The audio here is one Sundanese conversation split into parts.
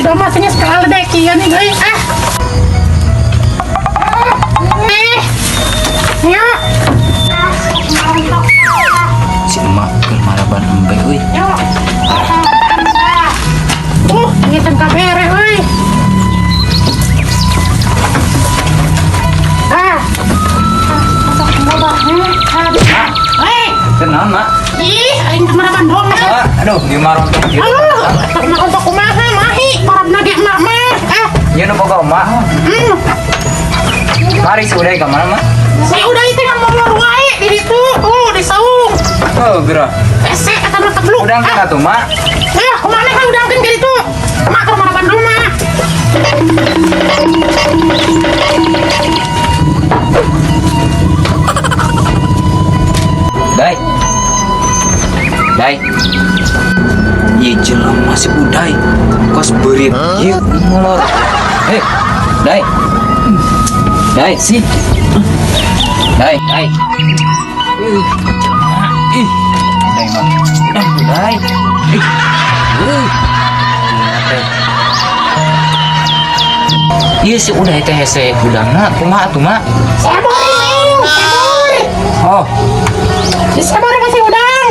Doma sini sekali deh kieu nih guys. Ah. Eh. Yuk. Si emak keur maraban embe euy. Yuk. Ini teh kabere euy. Ah. Hei, Tenang, Mak. Ih, aing teh maraban doma. Ah, aduh, di marontok kieu. Aduh, marontok kumaha mahi, parabna ge emak mah. Ah, Ieu nu boga emak. Mari si Uday ka mana, Mak? Si Uday teh ngomong wae di ditu. Di saung. Oh, geura. Ese eta mah kebluk. Udang kan atuh, Mak. Eh, kemana kan udangkeun ka ditu? Emak keur maraban doma. Dai. Dai. Ieu jelema si Uday. Kos beurit ieu ngolor. Hei, Dai. Dai, si. Dai, Dai. Ih, jelema. Ih, Dai mah. Udah, Dai. Ih. Teh. Ieu si Uday teh hese hudangna kumaha atuh, Mak? Sabor, Neng, sabor. Oh, Disabor sama si Udang.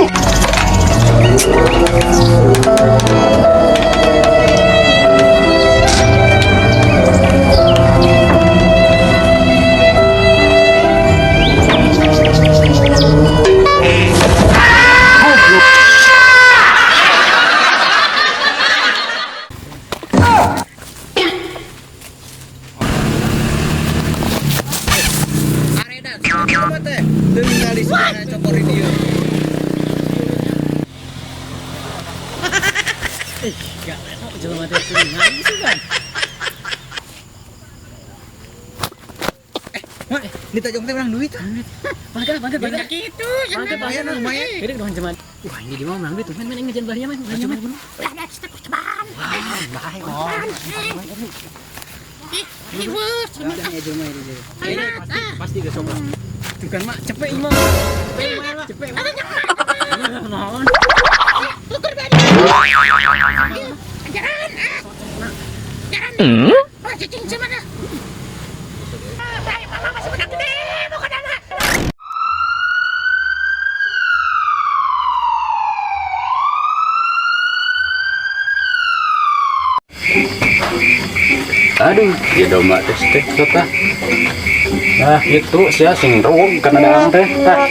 Mak, ditajong teh menang duit. Bangga, bangga, bangga. Gitu, Bangga, bangga, lumayan. Ini dong cuman. Wah, ini dia mau menang duit tuh. Men, men, ngejan balinya, men. Balinya, men. Ulah da kita cobaan. Wah, bahaya. Ih, riweuh. Ini pasti, pasti gak sobat. Tuh kan, Mak, cepet imam. Cepet, Mak. Naon? Tukur bari. Ajaran, ah. Ajaran. Oh, cicing mana? Dai, mama masih menang gede, bukan anak. Aduh, ya domba teh teh teh. Nah, itu sia sing ruweg kana daang teh. Tah.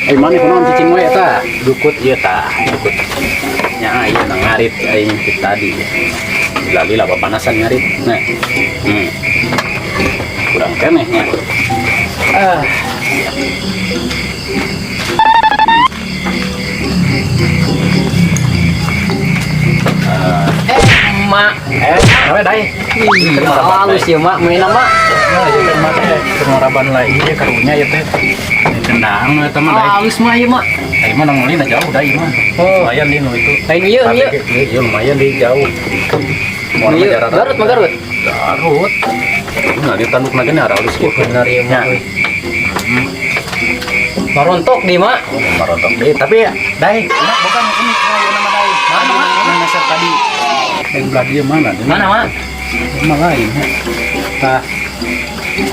Eh mana kunaon cicing we eta? Dukut ieu tah, dukut. Nya ieu na ngarit aing ti tadi. Lagi lah papanasan ngarit. Nah. Kurang keneh nya. Ah. Mak. Eh, dai. Halus ya, Mak. Main Mak. Nah, ieu teh mah teh keur ngaraban lah ieu karunya ieu teh. Tendang eta mah dai. Halus mah ieu, Mak. Aing mah nang jauh dai mah. Oh. Lumayan di nu itu. Lain ieu, ieu. Iya lumayan di jauh. Mau Ieu, jarak Garut mah Garut. Garut. Nah, di tanduk lagi nih harus gitu. Bener ya, Mak. Marontok nih, Mak. Marontok deh, tapi ya, dai, enak bukan ini kalau nama dai. Mana, Mak? Mana meser tadi? Yang belah dia mana? Dia Mana, Mak? Mana lain. Tah.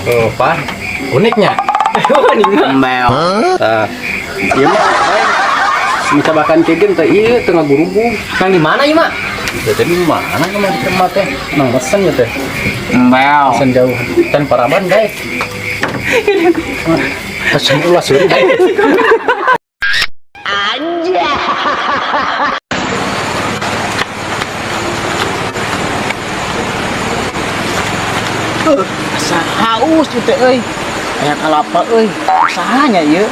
Oh, Pak. Uniknya. Unik, Mak. Tah. Iya mah, dai. Micabakan kegen teh ieu teu ngagurubung. Nang di mana ieu, Mak? Ya, jadi mana kemarin di tempat teh? Nang mesen ya teh. Mbel. Mesen jauh. Tan paraban dai. Pesen ulah seuri dai. Asa haus ieu teh euy. Aya kalapa euy. Saha nya ieu?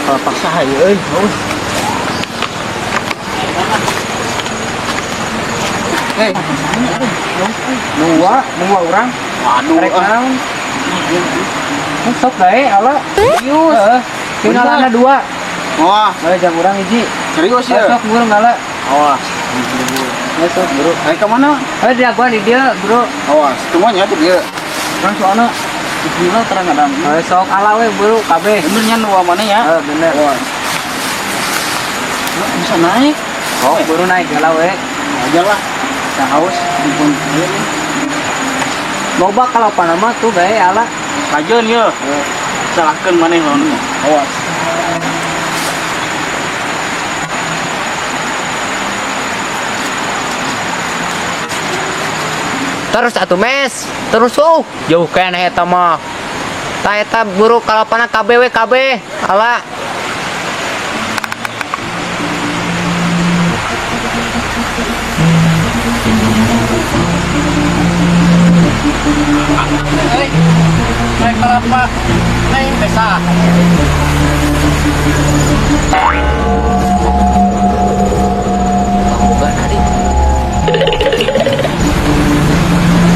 Kalapa saha ieu euy? Haus. Eh, Dua, dua orang. Waduh, Rek ah. naon? Sok bae ala. Serius. Heeh. Tinggalana dua. Wah, Ayo jam urang hiji. serius ya? Sok buru ngala. Awas. Sok buru. Ayo ke mana? Eh dia gua di dia, bro. Awas, semuanya tuh dia. Kan soalnya bismillah terang ada. Eh sok ala we buru kabeh. Bener nya nu mana ya? Eh bener. Awas. Nah, bisa naik. Sok buru naik ala we. Aja lah. Asa haus mumpung ieu nih. Loba kalapana mah tuh bae ala. Kajeun ye. Salahkeun maneh lawan mah. Awas. Terus atuh mes, terus oh, jauh keneh eta mah. Tah eta buru kalapana KB we KB. Ala. Hei, naik kelapa, naik desa. Boga nari.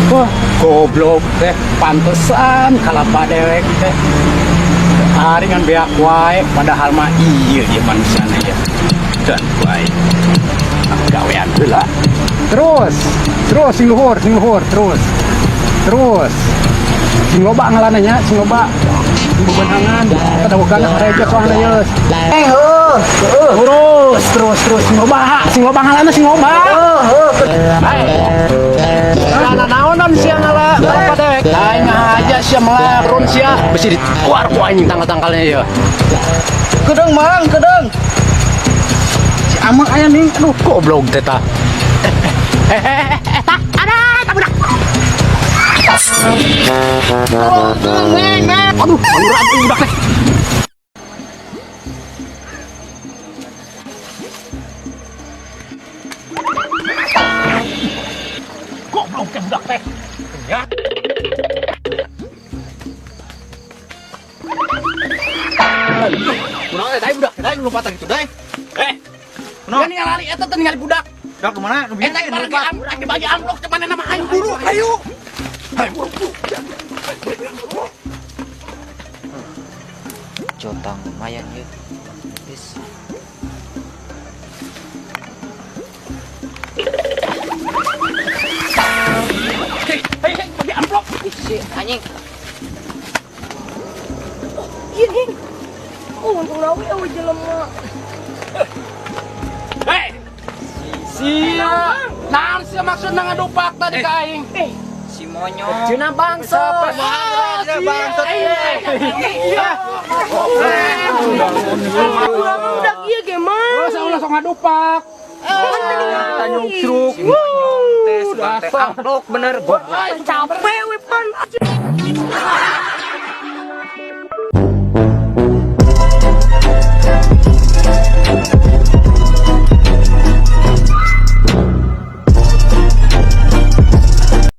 Wah, goblok teh, pantesan kalapa dewek teh. Ari ngan beak wae, padahal mah iya ieu manusiana ya. Dan wae. Gawean heula. Terus, terus sing luhur, terus. Terus. Sing loba ngalana nya, sing loba. Sing bebenangan, kada boga rejo soalna ye. Eh, heuh, heuh. Terus, terus, terus sing loba ngalana sing loba. Heuh, heuh. Nah, naonan sia ngala kalapa dewek. Aing aja sia melarun sia. Besi dituar ku anjing tangkal-tangkalnya ya. Kedeung mang, kedeung. Si Amang aya nih, aduh. Goblok teh tah. Aduh, murah budak teh. Goblok teh budak teh. Ya. Kunaon teh budak? Dai nu lompatan gitu dai. Eh. Kunaon ningali eta teh ningali budak. Budak kemana? Nu Eta dibagi amplop, dibagi amplop ke mana nama aing buru, ayo. Ayo buru, buru. Jotang lumayan ye. Bis. Hei, hei, hei, bagi amplop. Si anjing. Iya, Ding. Oh, untung nawe eueuh jelema. Hei. Sia, naon sia maksudna ngadupak tadi ka aing? Si monyong. Cina bangsat. Bangsat. Iya. Urang udah ieu ge mah. Masa ulah sok ngadupak. Si monyong teh sugan teh amplop bener goblok. Capek we pan.